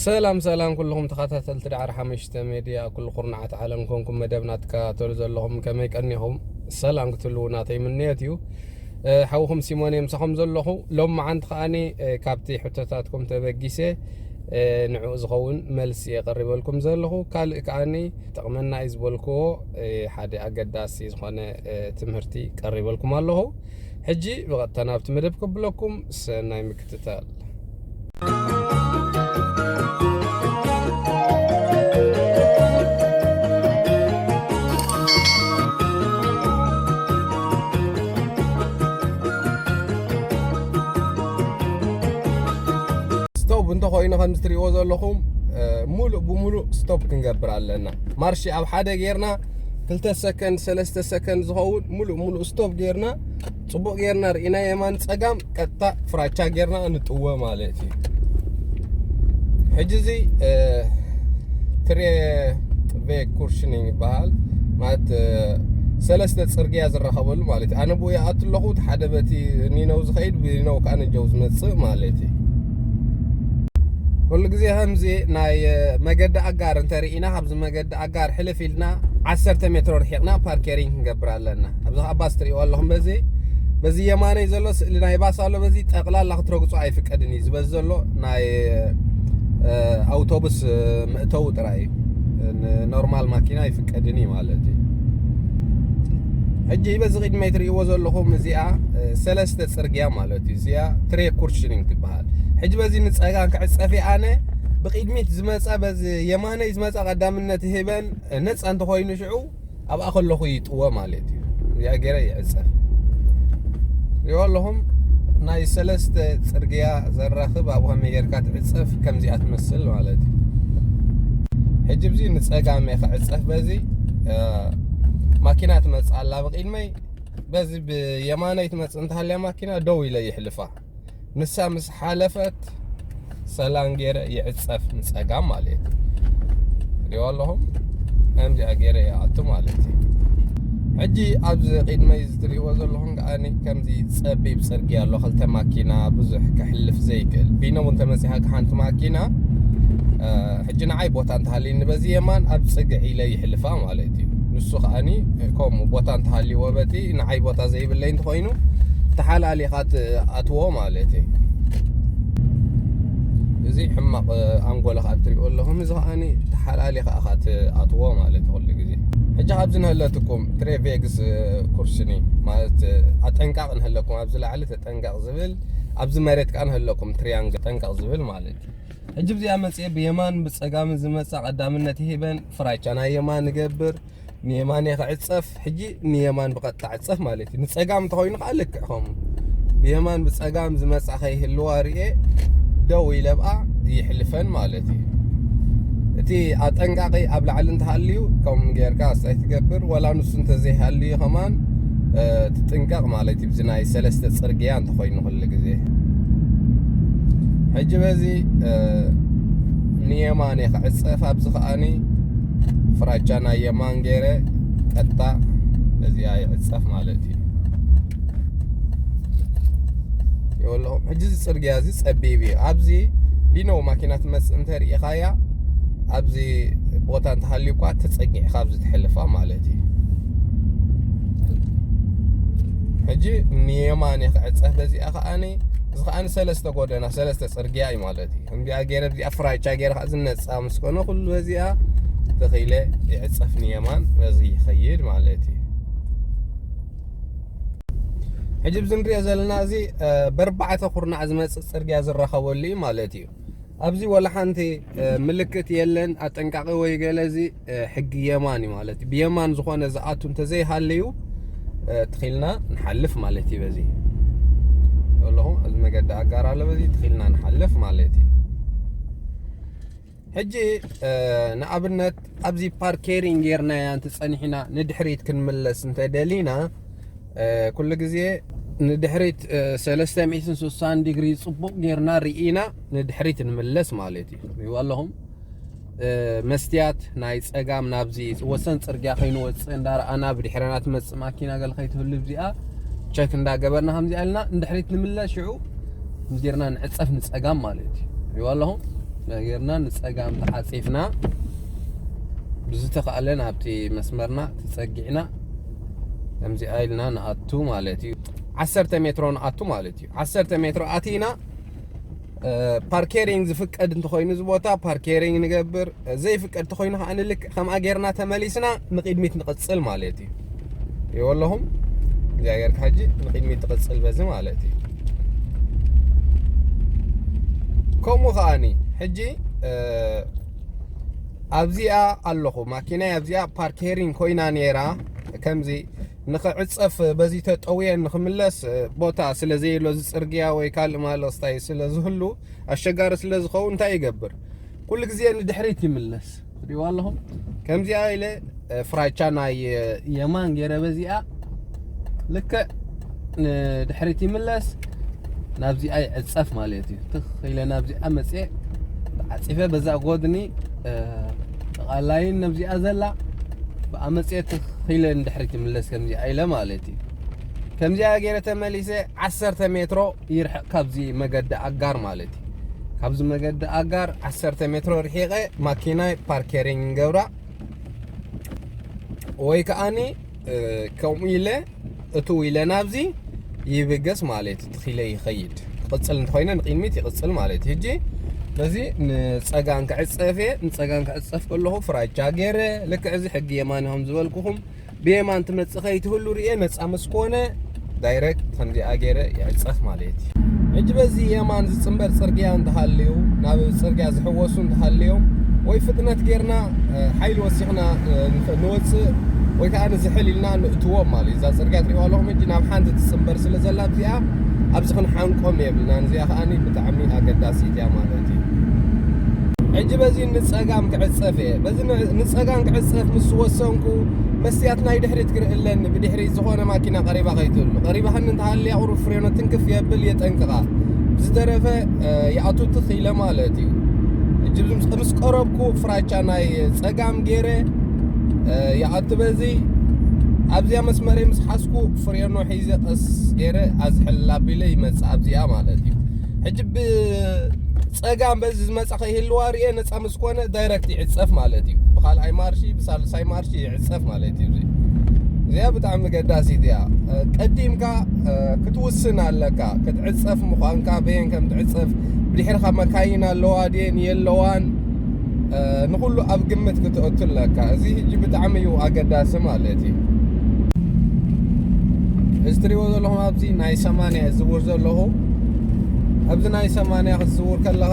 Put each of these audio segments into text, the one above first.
ሰላም ሰላም ኩልኹም ተኸታተልቲ ዳዕሮ ሓሙሽተ ሜድያ፣ ኩሉ ኩርናዓት ዓለም ኮንኩም መደብና ትከታተሉ ዘለኹም ከመይ ቀኒኹም? ሰላም ክትህልዉ ናተይ ምንየት እዩ። እ፣ ሓውኹም ሲሞን እየ ምሳኹም ዘለኹ። ሎም መዓንቲ ከኣኒ፣ እ፣ ካብቲ ሕቶታትኩም ተበጊሰ፣ እ፣ ንዕኡ ዝኸውን መልሲ እየ ቀሪበልኩም ዘለኹ። ካልእ ከኣኒ ጠቕመና እዩ ዝበልክዎ፣ እ፣ ሓደ ኣገዳሲ ዝኾነ፣ እ፣ ትምህርቲ ቀሪበልኩም ኣለኹ። ሕጂ ብቐጥታ ናብቲ መደብ ከብለኩም፣ ሰናይ ምክትታል። ስቶፕ እንተኾይኑ ከምዚ ትሪእዎ ዘለኹም፣ እ፣ ሙሉእ ብሙሉእ ስቶፕ ክንገብር ኣለና። ማርሺ ኣብ ሓደ ጌርና ክልተ ሰከንድ፣ ሰለስተ ሰከንድ ዝኸውን ሙሉእ ሙሉእ ስቶፕ ጌርና፣ ጽቡቕ ጌርና ርኢና የማን ጸጋም ቀጥታ ፍራቻ ጌርና ንጥወ ማለት እዩ። ሕጂ እዚ፣ እ፣ ትሬ ቬ ኩርሽኒንግ ይበሃል። ማለት፣ እ፣ ሰለስተ ጽርግያ ዝራኸበሉ ማለት እዩ። ኣነ ብኡ ይኣቱ ኣለኹ፣ እቲ ሓደ በቲ ኒነው ዝኸይድ፣ ብኒነው ከዓ ንጀው ዝመጽእ ማለት እዩ። ኩሉ ግዜ ከምዚ ናይ፣ እ፣ መገዲ ኣጋር እንተርኢና፣ ካብዚ መገዲ ኣጋር ሕልፍ ኢልና ዓሰርተ ሜትሮ ርሒቕና ፓርኬሪንግ ክንገብር ኣለና። ኣብዚ ከዓ ባስ ትሪእዎ ኣለኹም። በዚ፣ በዚ የማነይ ዘሎ ስእሊ ናይ ባስ ኣሎ። በዚ ጠቕላላ ክትረግጾ ኣይፍቀድን እዩ። ዝበዚ ዘሎ ናይ፣ እ፣ ኣውቶቡስ፣ እ፣ መእተዊ ጥራይ እዩ። ንኖርማል ማኪና ኣይፍቀድን እዩ ማለት እዩ። ሕጂ በዚ ቅድመይ ትሪእዎ ዘለኹም እዚኣ፣ እ፣ ሰለስተ ጽርግያ ማለት እዩ። እዚኣ ትሬ ኩርሽኒንግ ትበሃል። ሕጂ በዚ ንጸጋም ክዕጸፍ እየ ኣነ። ብቅድሚት ዝመጻ፣ በዚ የማነይ ዝመጻ ቀዳምነት ይህበን። ነጻ እንተኾይኑ ሽዑ ኣብኣ ከለኹ ይጥወ ማለት እዩ። እዚኣ ገይረ ይዕጸፍ። ሪኦ ኣለኹም፣ ናይ ሰለስተ ጽርግያ ዘራኽብ ኣብኡ ከመይ ጌርካ ትዕጸፍ፣ ከምዚኣ ትመስል ማለት እዩ። ሕጂ ብዚ ንጸጋም እየ ክዕጸፍ፣ በዚ፣ እ፣ ማኪና ትመጽእ ኣላ ብቕድመይ፣ በዚ ብየማነይ ትመጽእ እንተሃልያ ማኪና ደው ኢለ ይሕልፋ። ንሳ ምስ ሓለፈት ሰላም ገይረ ይዕጸፍ ንጸጋም ማለት እዩ። ሪኦ ኣለኹም፣ ከምዚኣ ገይረ ይኣቱ ማለት እዩ። ሕጂ ኣብዚ ቅድመይ እዚ ትሪእዎ ዘለኹም ከኣኒ ከምዚ ጸቢብ ጽርግያ ኣሎ፣ ክልተ ማኪና ብዙሕ ከሕልፍ ዘይክእል። ቢኖም እውን ተመጺኻ ሓንቲ ማኪና፣ እ፣ ሕጂ ንዓይ ቦታ እንተሃልዩኒ በዚ የማን ኣብ ጽግዕ ኢለ ይሕልፋ ማለት እዩ። ንሱ ከኣኒ ከምኡ ቦታ እንተሃልይዎ በቲ ንዓይ ቦታ ዘይብለይ እንተኾይኑ ተሓላሊኻ ትኣትዎ ማለት እዩ። እዚ ሕማቕ ኣንጎላ ካብ ትሪኦ ኣለኹም፣ እዚ ከኣኒ ተሓላሊኻ ኢኻ ትኣትዎ ማለት እዩ ኩሉ ግዜ። ሕጂ ካብዚ ንህለትኩም ትሬ ቬግስ ኩርስኒ ማለት ኣጠንቃቕ ንህለኩም፣ ኣብዚ ላዕሊ ተጠንቀቕ ዝብል፣ ኣብዚ መሬት ከኣ ንህለኩም ትሪያንግል ጠንቀቕ ዝብል ማለት እዩ። ሕጂ ብዚኣ መጽየ ብየማን ብጸጋምን ዝመጻ ቀዳምነት ይህበን፣ ፍራቻ ናይ የማን ንገብር፣ ንየማን እየ ክዕጸፍ። ሕጂ ንየማን ብቐጥታ ዕጸፍ ማለት እዩ። ንጸጋም እንተኾይኑ ከኣ ልክዕ ከምኡ። ብየማን ብጸጋም ዝመጻ ከይህልዋ ርኤ ደው ኢለ ብኣ ይሕልፈን ማለት እዩ። እቲ ኣጠንቃቂ ኣብ ላዕሊ እንተሃልዩ ከም ጌርካ ኣስታይ ትገብር፣ ወላ ንሱ እንተዘይሃልዩ ከማን፣ እ፣ ትጥንቀቕ ማለት እዩ። ብዚ ናይ ሰለስተ ጽርግያ እንተኾይኑ ኩሉ ግዜ። ሕጂ በዚ፣ እ፣ ንየማን እየ ክዕጸፍ፣ ኣብዚ ከኣኒ ፍራቻ ናይ የማን ገይረ ቀጥታ በዚኣ ይዕጸፍ ማለት እዩ። ይወለኹም፣ ሕጂ እዚ ጽርግያ እዚ ጸቢብ እዩ። ኣብዚ ቢኖ ማኪና ትመጽእ እንተ ርኢኻያ፣ ኣብዚ ቦታ እንተሃልዩ እኳ ተጸጊዕካ ኣብዚ ትሕልፋ ማለት እዩ። ሕጂ ንየማን እየ ክዕጸፍ በዚኣ ከኣኒ፣ እዚ ከኣኒ ሰለስተ ጎደና፣ ሰለስተ ጽርግያ እዩ ማለት እዩ። ከምዚኣ ገይረ፣ እዚኣ ፍራቻ ገይረ ከዓ ዝነጻ ምስ ኮነ፣ ኩሉ በዚኣ ተኺለ ይዕጸፍ ንየማን፣ በዚ ይኸይድ ማለት እዩ። ሕጂ ብዚ ንሪኦ ዘለና እዚ፣ እ፣ በርባዕተ ኩርናዕ ዝመጽእ ጽርግያ ዝረኸበሉ እዩ ማለት እዩ። ኣብዚ ወላ ሓንቲ፣ እ፣ ምልክት የለን፣ ኣጠንቃቂ ወይ ገለ፣ እዚ፣ እ፣ ሕጊ የማን እዩ ማለት እዩ። ብየማን ዝኾነ ዝኣቱ እንተዘይሃለዩ፣ እ፣ ትኺልና ንሓልፍ ማለት እዩ። በዚ ኣለኹ፣ እዚ መገዲ ኣጋር ኣሎ፣ በዚ ትኺልና ንሓልፍ ማለት እዩ። ሕጂ፣ እ፣ ንኣብነት ኣብዚ ፓርኬሪንግ ጌርናያ እንተጸኒሕና ንድሕሪት ክንምለስ እንተደሊና፣ እ፣ ኩሉ ግዜ ንድሕሪት፣ እ፣ ሰለስተ ሚእትን ስሳን ዲግሪ ጽቡቕ ጌርና ርኢና ንድሕሪት ንምለስ ማለት እዩ። ሪእዎ ኣለኹም? እ፣ መስትያት ናይ ጸጋም ናብዚ ወሰን ጽርግያ ከይንወጽእ እንዳረኣና፣ ብድሕረና ትመጽእ ማኪና ገለ ከይትህሉ፣ እዚኣ ቸክ እንዳገበርና ከምዚኣ ኢልና ንድሕሪት ንምለስ፣ ሽዑ ምስ ጌርና ንዕጸፍ ንጸጋም ማለት እዩ። ሪእዎ ኣለኹም? ጌርና ንጸጋም ተዓጺፍና ብዝተኻእለ ናብቲ መስመርና ተጸጊዕና ከምዚኣ ኢልና ንኣቱ ማለት እዩ። ዓሰርተ ሜትሮ ንኣቱ ማለት እዩ። ዓሰርተ ሜትሮ ኣቲና ፓርኬሪንግ ዝፍቀድ እንተኾይኑ እዚ ቦታ ፓርኬሪንግ ንገብር፣ ዘይፍቀድ ተኾይኑ ከዓ ንልክ ከምኣ ጌርና ተመሊስና ንቕድሚት ንቕጽል ማለት እዩ። ይወለኹም እዚኣ ጌርካ ሕጂ ንቕድሚት ትቕጽል በዚ ማለት እዩ። ከምኡ ከዓኒ ሕጂ ኣብዚኣ ኣለኹ፣ ማኪናይ ኣብዚኣ ፓርኬሪንግ ኮይና ነይራ። ከምዚ ንኽዕጸፍ በዚ ተጠውየ ንኽምለስ ቦታ ስለ ዘየሎ፣ እዚ ጽርግያ ወይ ካልእ ማለስታይ ስለ ዝህሉ ኣሸጋሪ ስለ ዝኸውን እንታይ ይገብር? ኩሉ ግዜ ንድሕሪት ይምለስ። ትሪእዋ ኣለኹም። ከምዚኣ ኢለ ፍራቻ ናይ የማን ገይረ በዚኣ ልክዕ ንድሕሪት ይምለስ። ናብዚኣ ይዕጸፍ ማለት እዩ። ትኽ ኢለ ናብዚኣ መጽኤ ተዓጺፈ በዛ ጎድኒ ጥቓላይን ነብዚኣ ዘላ ብኣመጽኤ ትኽ ኢለ ንድሕሪት ይምለስ ከምዚኣ ኢለ ማለት እዩ። ከምዚኣ ገይረ ተመሊሰ ዓሰርተ ሜትሮ ይርሕቕ ካብዚ መገዲ ኣጋር ማለት እዩ። ካብዚ መገዲ ኣጋር ዓሰርተ ሜትሮ ርሒቐ ማኪናይ ፓርኬሪንግ ገብራ ወይ ከዓኒ ከምኡ ኢለ እትው ኢለ ናብዚ ይብገስ ማለት እዩ። ትኺለ ይኸይድ ክቕጽል እንተኾይነ ንቕድሚት ይቕጽል ማለት እዩ። ሕጂ በዚ ንጸጋም ክዕጸፍ እየ። ንጸጋም ክዕጸፍ ከለኹ ፍራቻ ገይረ ልክዕ እዚ ሕጊ የማን ከም ዝበልኩኹም ብየማን ትመጽእ ከይትህሉ ርኤ ነጻ ምስ ኮነ ዳይረክት ከምዚኣ ገይረ ይዕጸፍ ማለት እዩ። ሕጂ በዚ የማን ዝጽንበር ጽርግያ እንተሃልዩ ናብ ጽርግያ ዝሕወሱ እንተሃልዮም ወይ ፍጥነት ጌርና ሓይሊ ወሲኽና ንወፅእ ወይ ከዓ ንዝሕል ኢልና ንእትዎም ማለት እዩ። እዛ ፅርግያ ትሪእዋ ኣለኹም ሕጂ ናብ ሓንቲ ትፅንበር ስለ ዘላ እዚኣ ኣብዚ ክንሓንቆም የብልናን። እዚኣ ከዓኒ ብጣዕሚ ኣገዳሲት እያ ማለት እዩ። ሕጂ በዚ ንፀጋም ክዕፀፍ እየ። በዚ ንፀጋም ክዕፀፍ ምስ ወሰንኩ መስትያት ናይ ድሕሪት ክርኢ ኣለኒ። ብድሕሪት ዝኾነ ማኪና ቀሪባ ከይትህሉ። ቀሪባህኒ እንተሃልያ ቁሩብ ፍሬኖ ትንክፍ የብል የጠንቅቓ። ብዝተረፈ ይኣቱ ትኽ ኢለ ማለት እዩ። ሕጂ ምስ ቀረብኩ ፍራቻ ናይ ፀጋም ገይረ ይኣቱ በዚ ኣብዚኣ መስመረይ ምስ ሓዝኩ ፍሬኖ ሒዘ ቀስ ገይረ ኣዝሕል ኣቢለ ይመፅእ ኣብዚኣ ማለት እዩ። ሕጂ ብፀጋም በዚ ዝመፃ ከይህልዋ ርኤ ነፃ ምስ ኮነ ዳይረክት ይዕፀፍ ማለት እዩ። ብካልኣይ ማርሺ ብሳልሳይ ማርሺ ይዕፀፍ ማለት እዩ። እዚኣ ብጣዕሚ ገዳሲት እያ። ቀዲምካ ክትውስን ኣለካ ክትዕፀፍ ምዃንካ በየን ከም ትዕፀፍ ብድሕርኻ መካይን ኣለዋ ድየን የለዋን ንኩሉ ኣብ ግምት ክትእቱ ኣለካ። እዚ ሕጂ ብጣዕሚ እዩ ኣገዳሲ ማለት እዩ። እዚ ትሪእዎ ዘለኹም ኣብዚ ናይ ሰማንያ ዝዝውር ዘለኹ ኣብዚ ናይ ሰማንያ ክትዝውር ከለኻ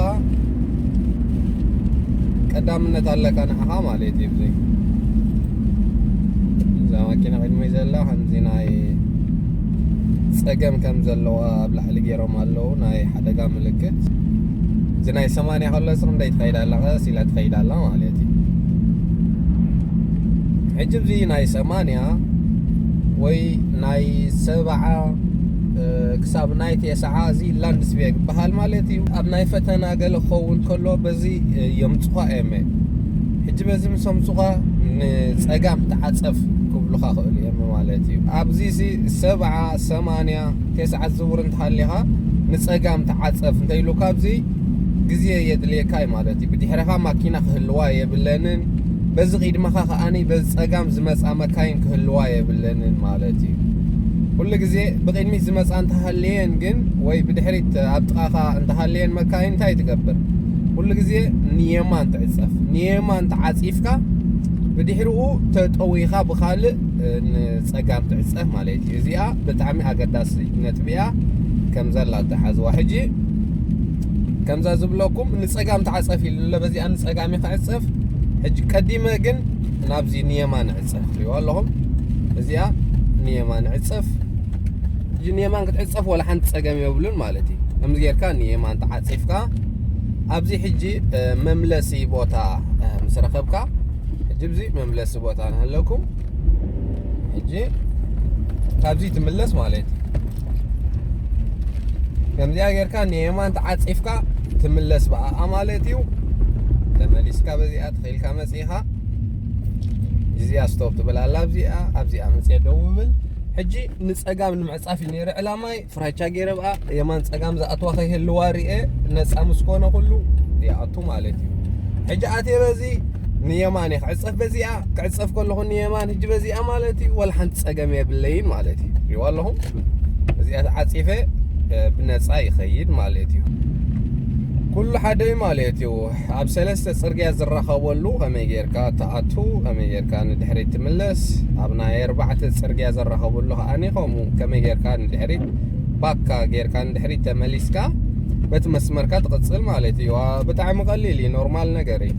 ቀዳምነት ኣለካ ንዓኻ ማለት እዩ። እዚ እዛ ማኪና ቅድሚ ዘላ ከምዚ ናይ ፀገም ከም ዘለዋ ኣብ ላዕሊ ገይሮም ኣለዉ ናይ ሓደጋ ምልክት። እዚ ናይ ሰማንያ ከሎ እዚ ክንደይ ትኸይድ ኣላ ቀስ ኢላ ትኸይድ ኣላ ማለት እዩ። ሕጂ እዚ ናይ ሰማንያ ወይ ናይ ሰብዓ ክሳብ ናይ ቴስዓ እዚ ላንድስቤግ ይበሃል ማለት እዩ። ኣብ ናይ ፈተና ገለ ክኸውን ከሎ በዚ የምፅኳ እዮም። ሕጂ በዚ ምስ ኣምፅኳ ንፀጋም ተዓፀፍ ክብሉካ ክእሉ እዮም ማለት እዩ። ኣብዚ እዚ ሰብዓ ሰማንያ ቴስዓ ዝውር እንተሃሊኻ ንፀጋም ተዓፀፍ እንተኢሉካ ኣብዚ ግዜ የድልየካ እዩ ማለት እዩ። ብድሕረኻ ማኪና ክህልዋ የብለንን። በዚ ቂድመኻ ከዓኒ በዚ ፀጋም ዝመፃ መካይን ክህልዋ የብለንን ማለት እዩ። ኩሉ ግዜ ብቕድሚት ዝመፃ እንተሃልየን ግን ወይ ብድሕሪት ኣብ ጥቓኻ እንተሃልየን መካይን እንታይ ትገብር? ኩሉ ግዜ ንየማን ትዕፀፍ። ንየማን ተዓፂፍካ ብድሕሪኡ ተጠዊኻ ብኻልእ ንፀጋም ትዕፀፍ ማለት እዩ። እዚኣ ብጣዕሚ ኣገዳሲ ነጥቢ እያ። ከምዛ ኣላ ተሓዝዋ። ሕጂ ከምዛ ዝብለኩም ንፀጋም ተዓፀፍ ኢሉ ኣሎ። በዚኣ ንፀጋም እዩ ክዕፀፍ። ሕጂ ቀዲመ ግን ናብዚ ንየማን ዕፀፍ ትሪእዋ ኣለኹም። እዚኣ ንየማን ዕፀፍ። ሕጂ ንየማን ክትዕፀፍ ወላ ሓንቲ ፀገም የብሉን ማለት እዩ። ከምዚ ጌርካ ንየማን ተዓፂፍካ ኣብዚ ሕጂ መምለሲ ቦታ ምስ ረኸብካ ሕጂ ኣብዚ መምለሲ ቦታ ንሃለኩም ሕጂ ካብዚ ትምለስ ማለት እዩ። ከምዚኣ ጌርካ ንየማን ተዓፂፍካ ትምለስ ብኣኣ ማለት እዩ። ተመሊስካ በዚኣ ትኽኢልካ መፂኻ እዚኣ ስቶፕ ትብል ኣላ ኣብዚኣ ኣብዚኣ መፅአ ደው ብል። ሕጂ ንፀጋም ንምዕፃፍ እዩ ነይረ ዕላማይ። ፍራቻ ገይረ ብኣ የማን ፀጋም ዝኣትዋ ከይህልዋ ርኤ ነፃ ምስ ኮነ ኩሉ ይኣቱ ማለት እዩ። ሕጂ ኣትየ በዚ ንየማን እየ ክዕጸፍ፣ በዚኣ ክዕጸፍ ከለኹ ንየማን፣ ሕጂ በዚኣ ማለት እዩ፣ ወላ ሓንቲ ጸገም የብለይን ማለት እዩ። ሪዋ ኣለኹም፣ እዚኣ ተዓጺፈ ብነጻ ይኸይድ ማለት እዩ። ኩሉ ሓደ ማለት እዩ። ኣብ ሰለስተ ጽርግያ ዝራኸበሉ ከመይ ጌርካ ትኣቱ፣ ከመይ ጌርካ ንድሕሪት ትምለስ፣ ኣብ ናይ ኣርባዕተ ጽርግያ ዝራኸበሉ ከኣ ከምኡ ከመይ ጌርካ ንድሕሪት ባካ ጌርካ ንድሕሪት ተመሊስካ በቲ መስመርካ ትቕጽል ማለት እዩ። ብጣዕሚ ቀሊል እዩ፣ ኖርማል ነገር እዩ።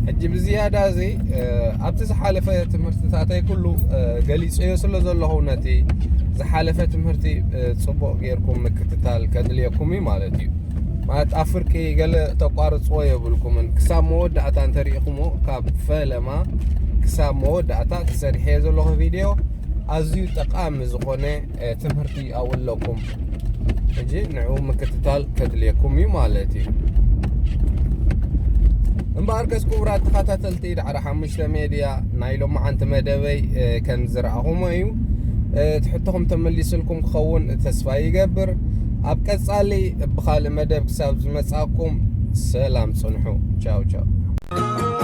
ሕጂ ብዝያዳ እዚ ኣብቲ ዝሓለፈ ትምህርትታተይ ኩሉ ገሊፀዮ ስለ ዘለኹ ነቲ ዝሓለፈ ትምህርቲ ጽቡቕ ጌርኩም ምክትታል ከድልየኩም እዩ ማለት እዩ። ማለት ኣብ ፍርቂ ገለ ተቋርፅዎ የብልኩምን። ክሳብ መወዳእታ እንተሪኢኹሞ ካብ ፈለማ ክሳብ መወዳእታ ተሰሪሐ ዘለኹ ቪድዮ ኣዝዩ ጠቃሚ ዝኾነ ትምህርቲ ኣብኡ ኣለኩም። ሕጂ ንዕኡ ምክትታል ከድልየኩም እዩ ማለት እዩ። እምበኣርከስ ክቡራት ተኸታተልቲ ዳዕሮ ሓሙሽተ ሜድያ ናይ ሎማዓንቲ መደበይ ከም ዝረኣኹሞ እዩ። ትሕቶኹም ተመሊስልኩም ክኸውን ተስፋ ይገብር። ኣብ ቀጻሊ ብኻልእ መደብ ክሳብ ዝመጻኩም ሰላም ጽንሑ። ቻው ቻው።